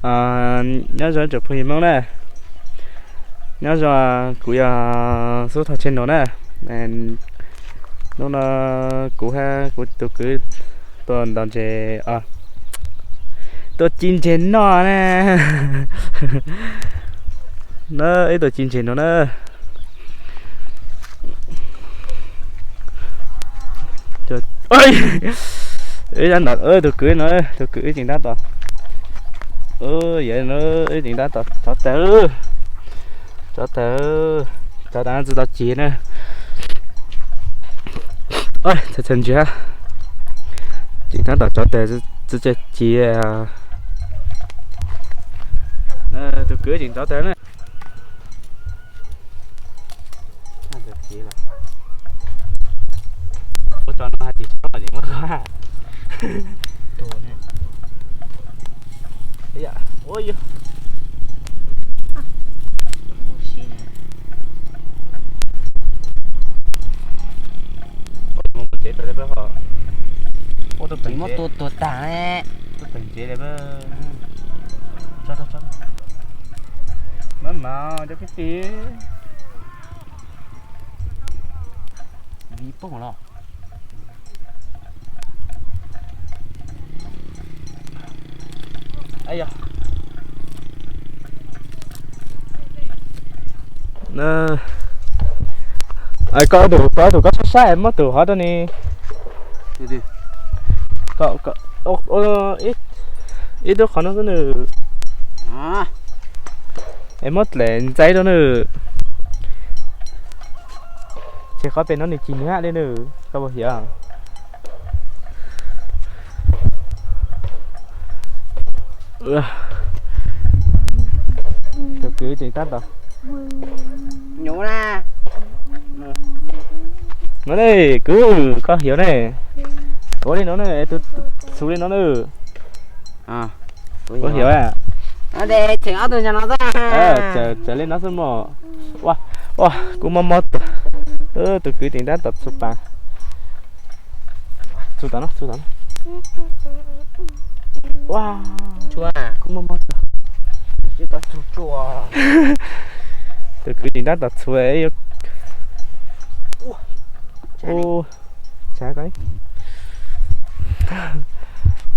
Nyob zoo tsoom phooj ywg Hmoob na, nyob zoo, kuv yog Xub Thoj Channel na. Hnub no kuv hab kuv tus kwv tuaj ntaus ntses, tuaj ci ntses noj na. Na ib tuaj ci ntses no na. Ib ntawm tus kwv no, tus kwv tseem tab tom, yog no, tseem tab tom tsov taws, tsov taws, tsov taws tsis tau ci na. Txhia ntsia, tseem tab tom tsov taws tsis tau ci. Tus kwv tseem tsov taws na. Ua tus pem muab tua tuag tag ne. Tus pem ntsev li. Maj mam cov kwv tij. Viv poob los. Koj tus, koj tus koj saib saib muab tus hov rau ne. Ib tug qhov no xwb nws. Es muab dlaim ntxaib rau nws. Ces qhov pem no nws ci nws hab li nws, koj puas xyov? Tus kwv tseem tab tom. No ne, kwv, koj xyov ne. Ua li no ne, tus txhuv li no na. Koj xyov. Tsawm li no xwb mog. Ua, kuj mob mob tag. Tus kwv tseem tab tom txhuv pas. Txhuv tom no, txhuv tom no. Ua, kuj mob mob tag. Tus kwv tseem tab tom txhuv. Ua, tshav ko.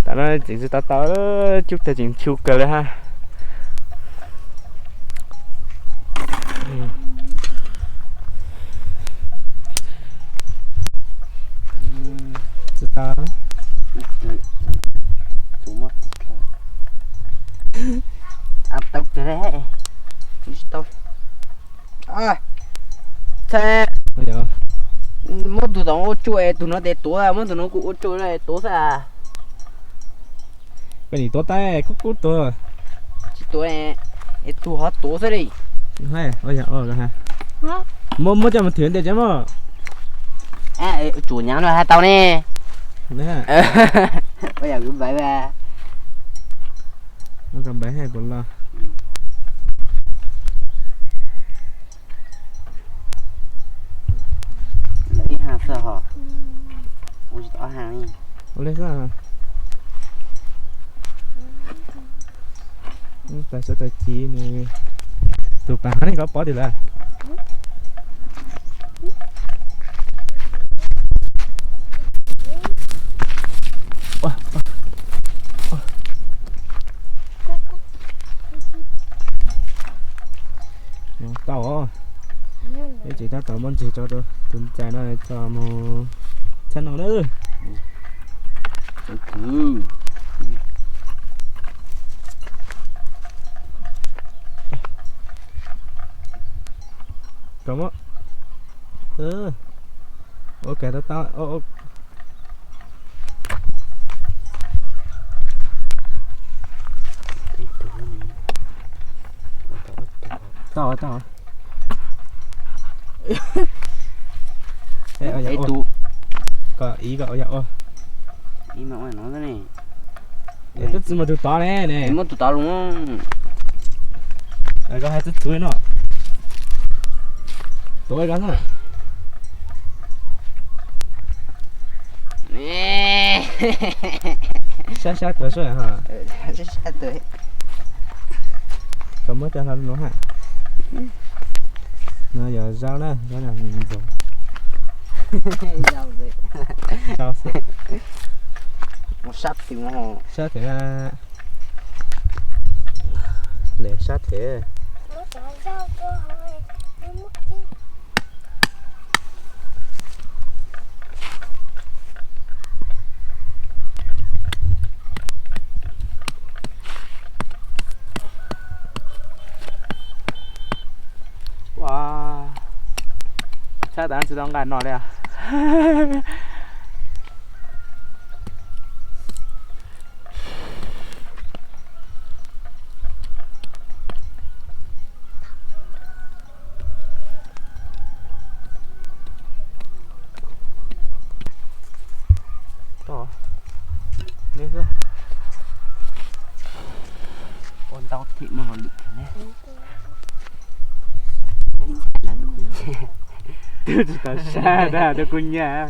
Tam no tseem tsis tau tau, cub tag tseem chu kawg li hab. Tsis tau. Tsis tau. Muab tus tod ua tsuj es tus no tes tuav, muab tus no kuj ua tsuj es tuav xwb. Koj nim tuav tas kub kub tuag. Tsis tuav, es tus hov tuav xwb li. Muab, muab coj mus thwm ntej tsev mog. Tsuas nyaav no hais tau ne. Ua yam kuv npaiv, koj npaiv hais puas loj. Lawv ib haag xwb hos, ua tsis tau ob haag li. Ua li xwb. Tais suav tais ci nws, tus pas hab ne koj pom tiag lawm. Tau os. Ib tsev tab tom muab ntses tso rau tus ntxhais no tso mus tshab no na. Kom muab. Ua kag tau tau. Tau tau. Ib tug. Kom ib kom ua yam ua. Twb tsis muaj tus tod ne ne. Muab tus tod los. Koj hais twb txhuv no. Tuav koj na. Sab sab tuav sab ha. Sab sab tuav. Tau muab coj hlo rau no ha. No yog zaub na, zaub no ntxuav. Zaub xwb. Sab tim, sab tim na. Nws sab tim. Ua, txhab tas tsis tau nqa no li os. Ua ntau thim no los lwm ne. Twb tsis tau sab dag rau kuv nyab.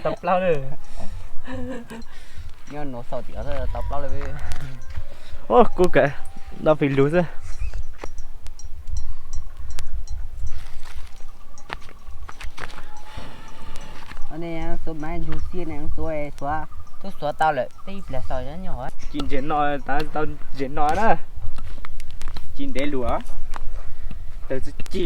Tau plaub lawm. Nyob nuav xaus tim tau plaub lawm. Ua kuv kawm nto pes lug xwb. Xuav mas yug xiab ne, xuav, xuav, twb xuav tau lawm, peb ib pliag xaus nyob nyob. Ci ntses no, tau ntses no na. Ci ntev lug, tawg txuj ci.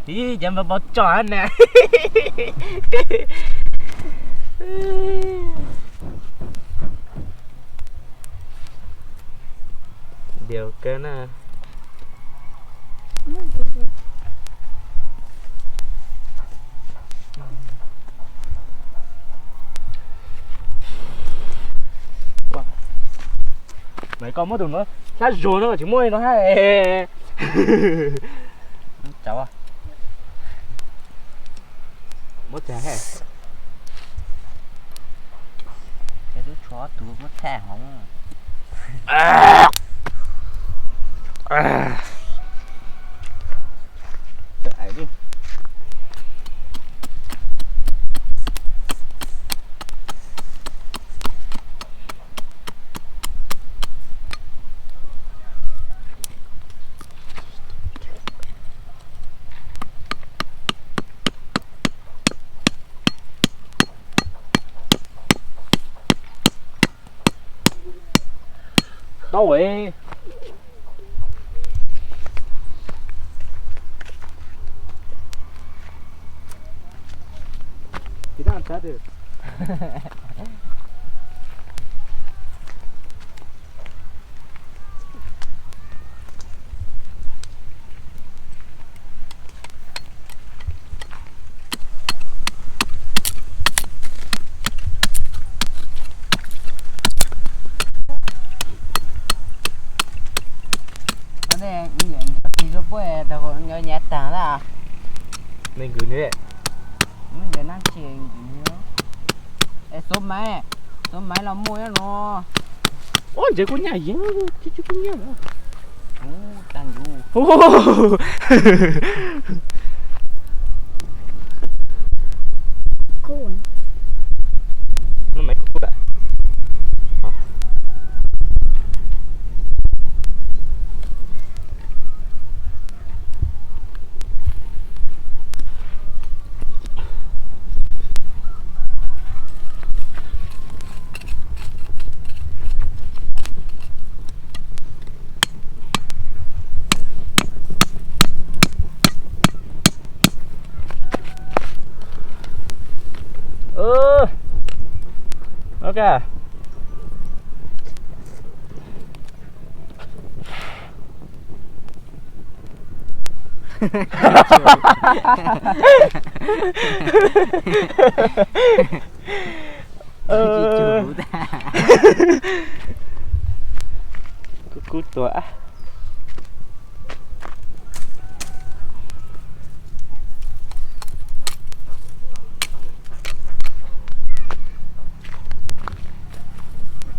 Ib cov npau npau tso na. Diaus kawg na. Mas koj muab tus no hlab zuag no tsis muab no hab. Muab tag hab. Twb tshuav ob tug muab tag hov. Tau es. Tsis dab tsav twg. Tig rau puab rau nyav taag lawm. Neeg nkws ne. Xuv maiv, xuv maiv los muaj nyob no. Ub, ntses kub nyaj yeej, tsis kub nyaj. Nyob kaj. Kub kub tuag.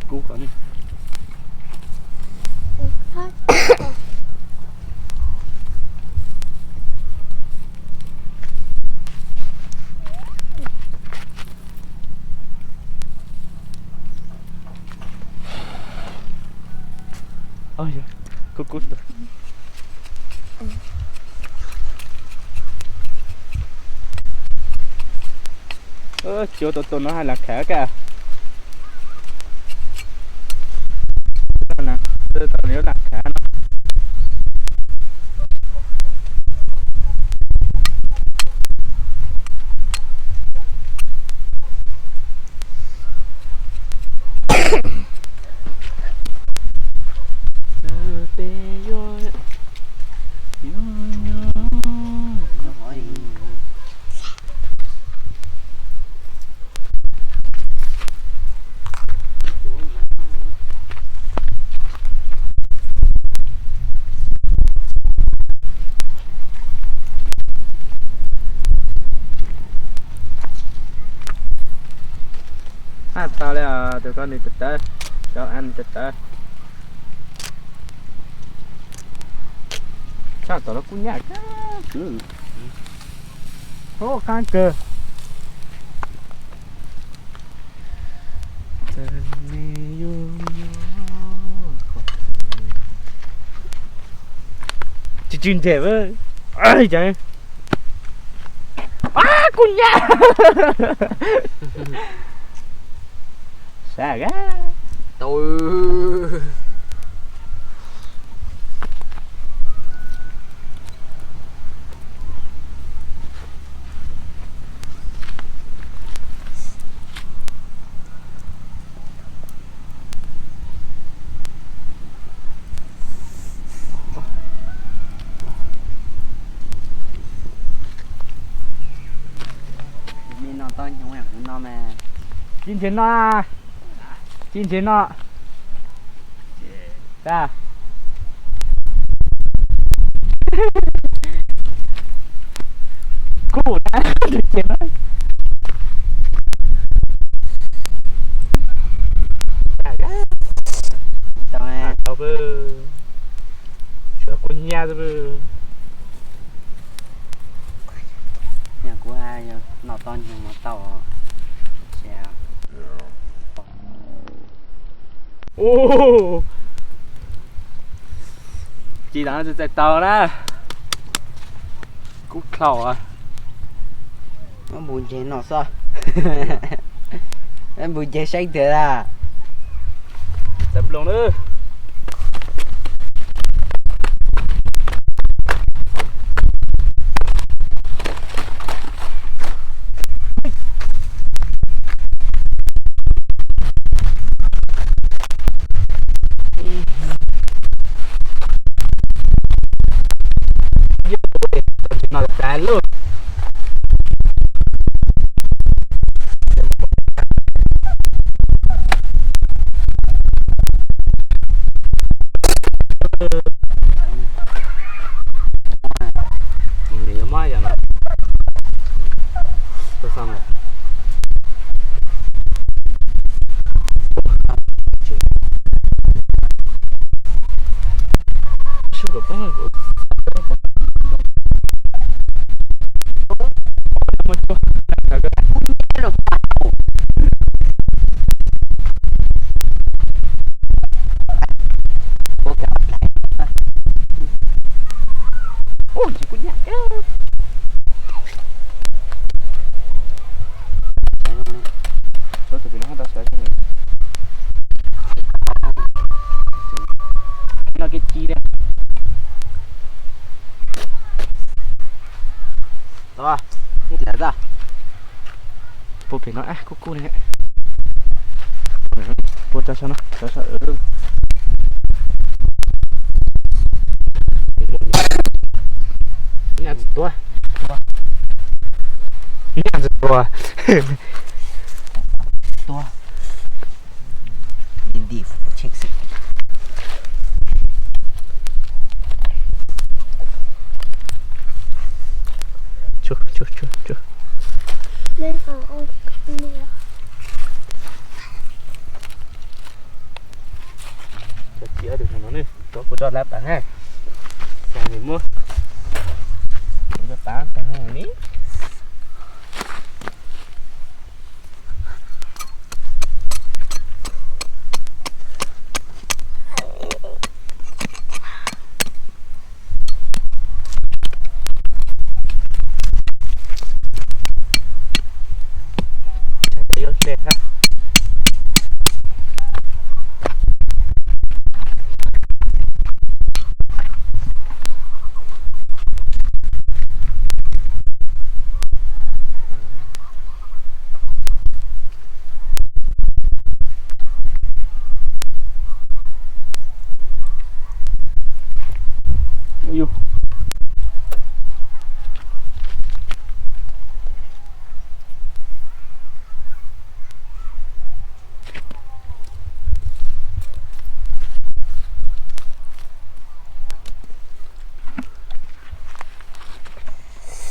Kub qhov ni. Kub kub tuag. Cua tus tus no hais lam khav kaj. Tau lam khav no. Haj tau li os, tus ko nws tawv tawv, cov an tawv tawv. Tshaj tom no kub nyaj kawg. Ub, qab kawg. Tsw tsw ntseg. Kub nyaj. Sab. Tau. Ci ntses no, ci ntses no. Kub na, tus ces na. Tau, tau, suav kub nyaj xwb. Kuv hais yog noj tau nyoog mas tau. Ub, ci tas no txais tau na. Kub dlhau. Muab npus ntseg no xwb. Muab npus ntseg saib twg a. Txav nploos na. Puag pem no kub kub ne. Puab tso sab no, tso sab. Nyaj tsis tuag. Nyaj tsis tuag. Tuag. Tsuag, tsuag, tsuag, tsuag. Cov txiv tus no ne, kuv tso lawv pam na. Xav nws muab. Kuv tso pam tag li.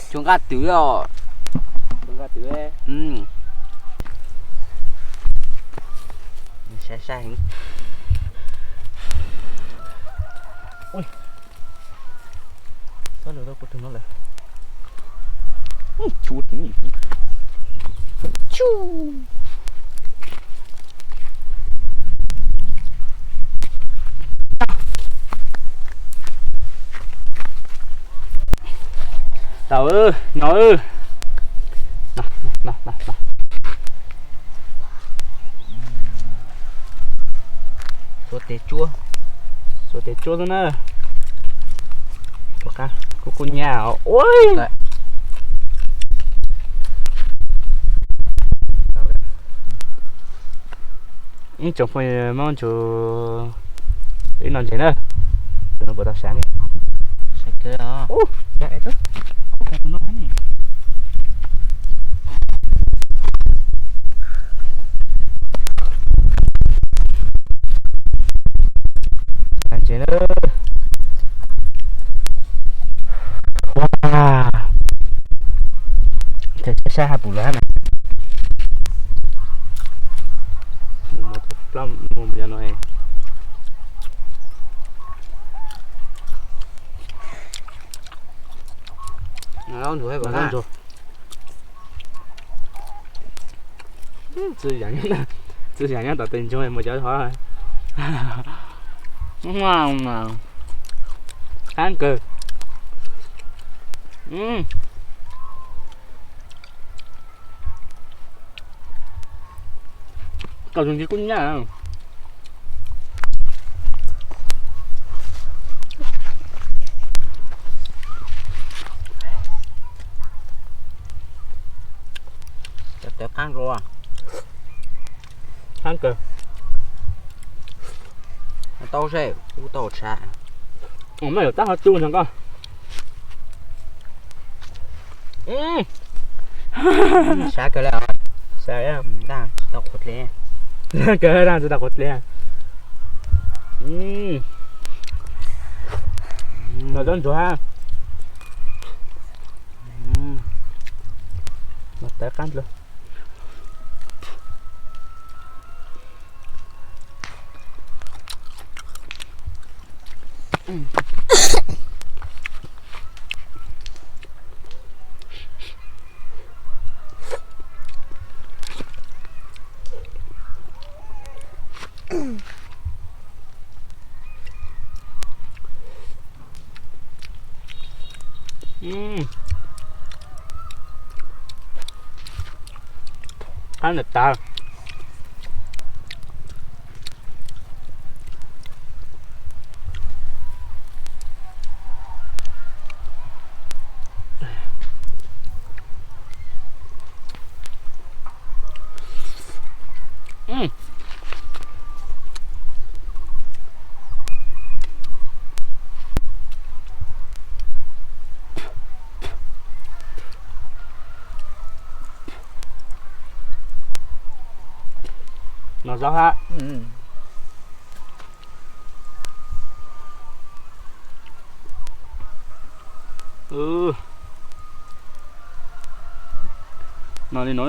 Tsuas nqaj twv os. Sai sai heev. Txhob lwm tau kuv tus no lawm. Tsuj. Tau, no, no, no, no. Xuas tes tsuab, xuas tes tsuab xwb na. Kuv, kuv nyaj os. Ua, ib tsoom phooj ywg Hmoob tsuas ib no ntses na, tus no puas tau sav ne? Sav kawg os. Ntses na. Ua, ces saib haj pum lawm na. Mus, mus, mus, mus, mus, mus, mus. Txwv yam nyob tom tes ntsoog mus cov hov. Qab kawg. Koj tus ntsis kuj nyaj. Cov tawv qab nkaus. Qab kawg. Tau seb, ub tau tshav. Maj yuav tab qhov tsuj ntag koj. Sav kawg li os. Sav, tsis tau qhuav dlej. Kawg li tsis tau qhuav dlej. Los tsob ntsuag hab. Mas tawv qab dlawg. Qab ntawm tav. No zaub hab. No li no.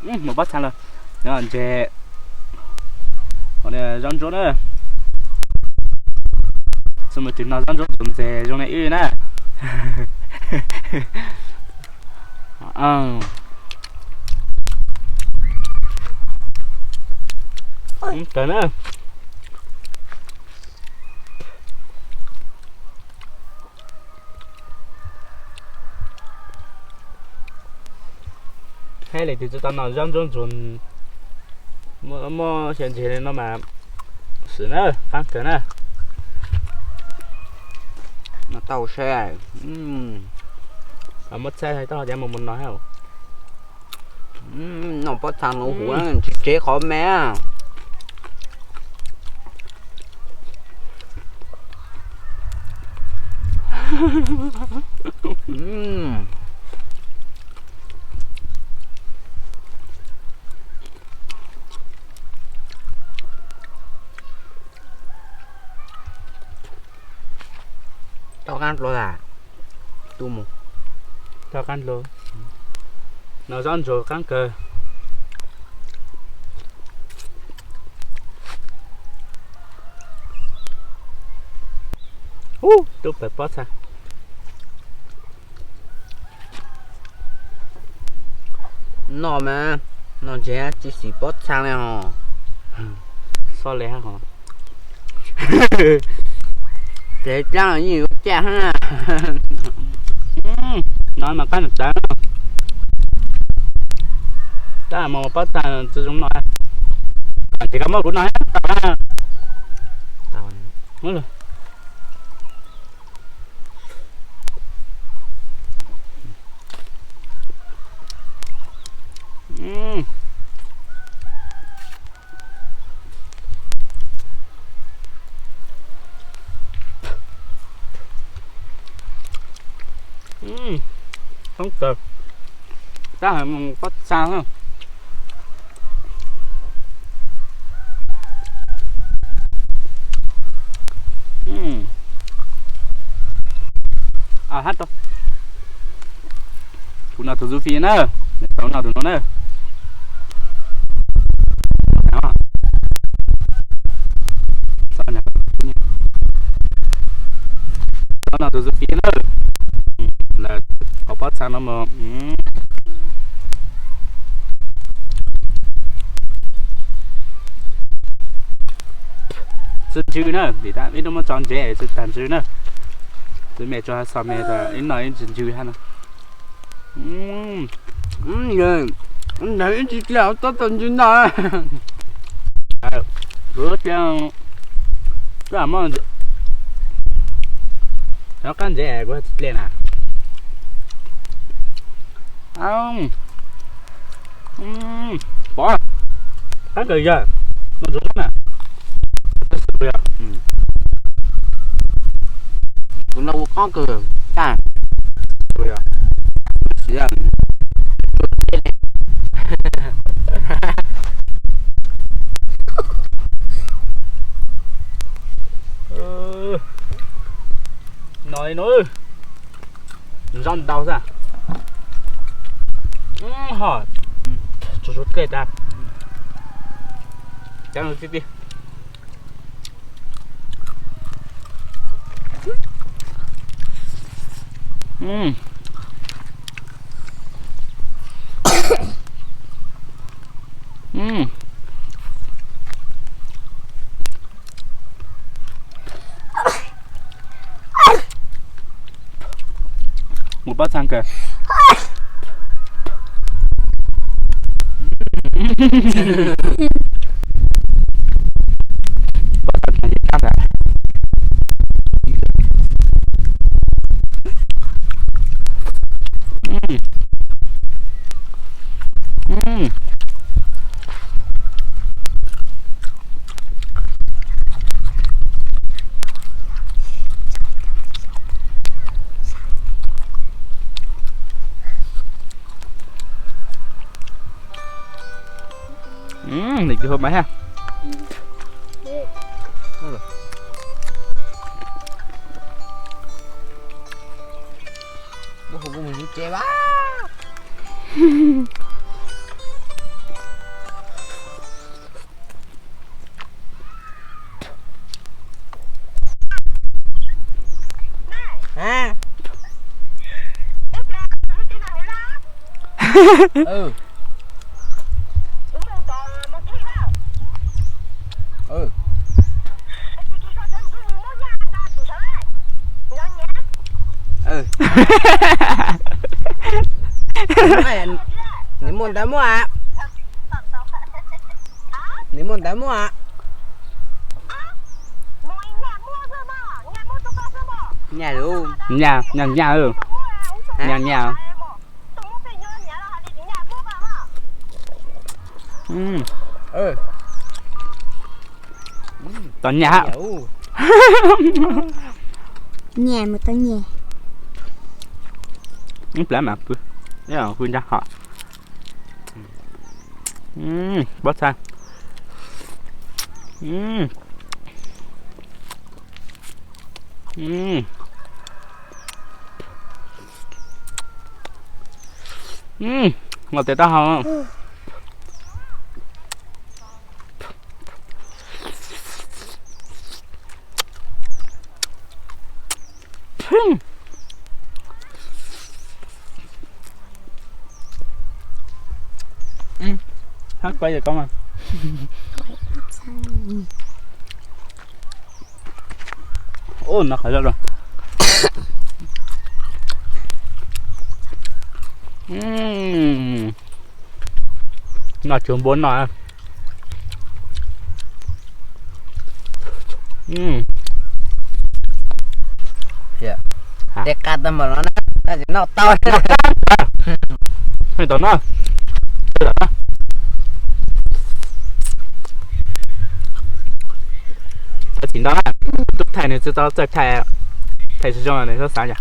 Mus pob txha lawm. Ntseg zaub ntsuab na. Txhua mus twg noj zaub ntsuab ntxuav ntxeg zoo li wb na. Kawg na. Hais li twg tsis tau noj zaub ntsuab ntxuav, muaj xyaw ntseg li no mas xwm na, qaab kawg na. No tau sab, muab txhab tau ces mus mus no hab. Noj pob txha no huv tsis tsev qhov me. Tau qaab dlua, tau qaab dlua. No zaub ntsuab qaab kawg. Ub, tub pawg pob txha. Noj mas, noj ntseg tsis xim pob txha li hos. Xob le hab hos. Ces dlaab yeej yuav caj hab. No mas qaab tawv. Tab mas pob txha tsis zoo noj. Kom ntseg koj muab kuv noj hab tau na. Thoob kawg. Tab hais mus pob txha. Hab tau. Kuv noj tus Zufi na, tau noj tus no na. Tau noj tus Zufi na. Lawv qhov pob txha no mus. Txwj ntswg na, vim tab ib hnub muab tso ntsev txwj tag ntswg na. Txwj me tso hab xo me tas ib noj ib txwj ntswg hab no. Ntawd ib tsis tsis txoj txwj ntswg no. Kuv cia, kuv muab, rov qab ntsev kuv tsis ple na. Pov, qaab kawg yawg, no ntsuag na. Kuv no ua qaab kawg tag. No li no, zaub ntau xwb. Ho, tsuag tsuag dlej tas. Cov no tib tib. Mus pob txha kawg. Ntawm cov hauv mas ha. Muab hauv kuv mus zuv tsev as. Nws muaj ntawv muaj, nws muaj ntawv muaj. Nyaj, nyaj, nyaj, nyaj. Tau nyaj. Nyaj mus tau nyaj. Ib plab mas pw, pw nrag hom. Pob txha. Nqos tes taub hau. Hab quay koj mas. Ub, no qhov zoo. Noj tsuag npua no. Tej qab tau npaum no na, noj tau. Hais tom no. Txawm txiv ntau na, tub thais nws tsis tau txawj thais, thais zoo zoo nws txhob xav yom.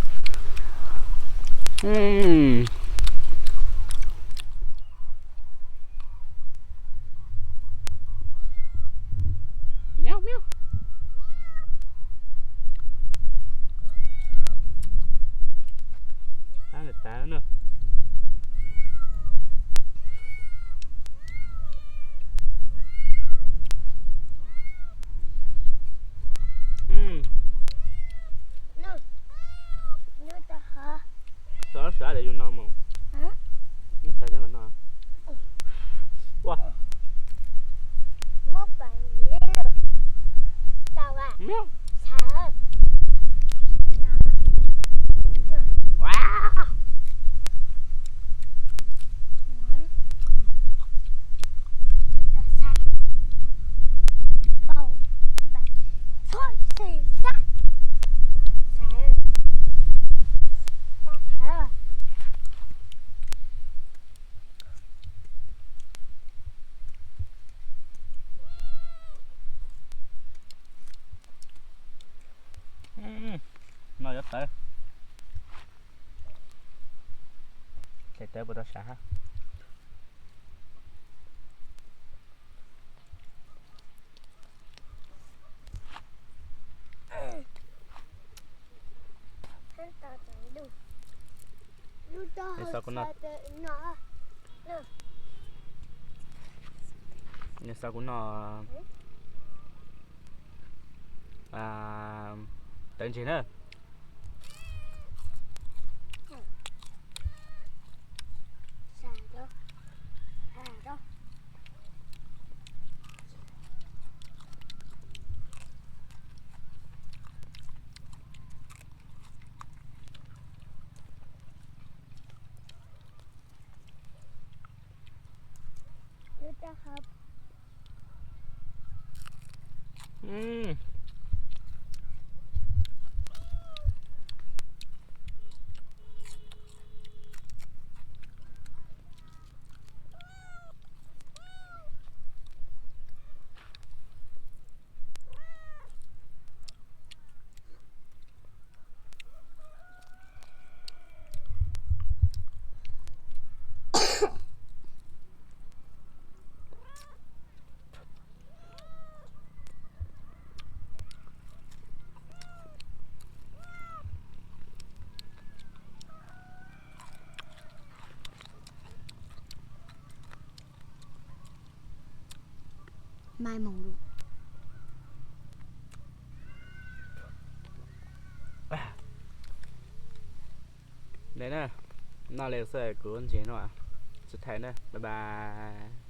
Xav xav lawm yus no mus. Ib tas cov mam no. Ua. No yuav tawv. Thaij tawv puas tau sav hab. Nws xav kuv no, nws xav kuv no tawv ntseg na. Mai moog lug. Nov le xwb, kuv ntseeg no, tsis thaij na, bye bye.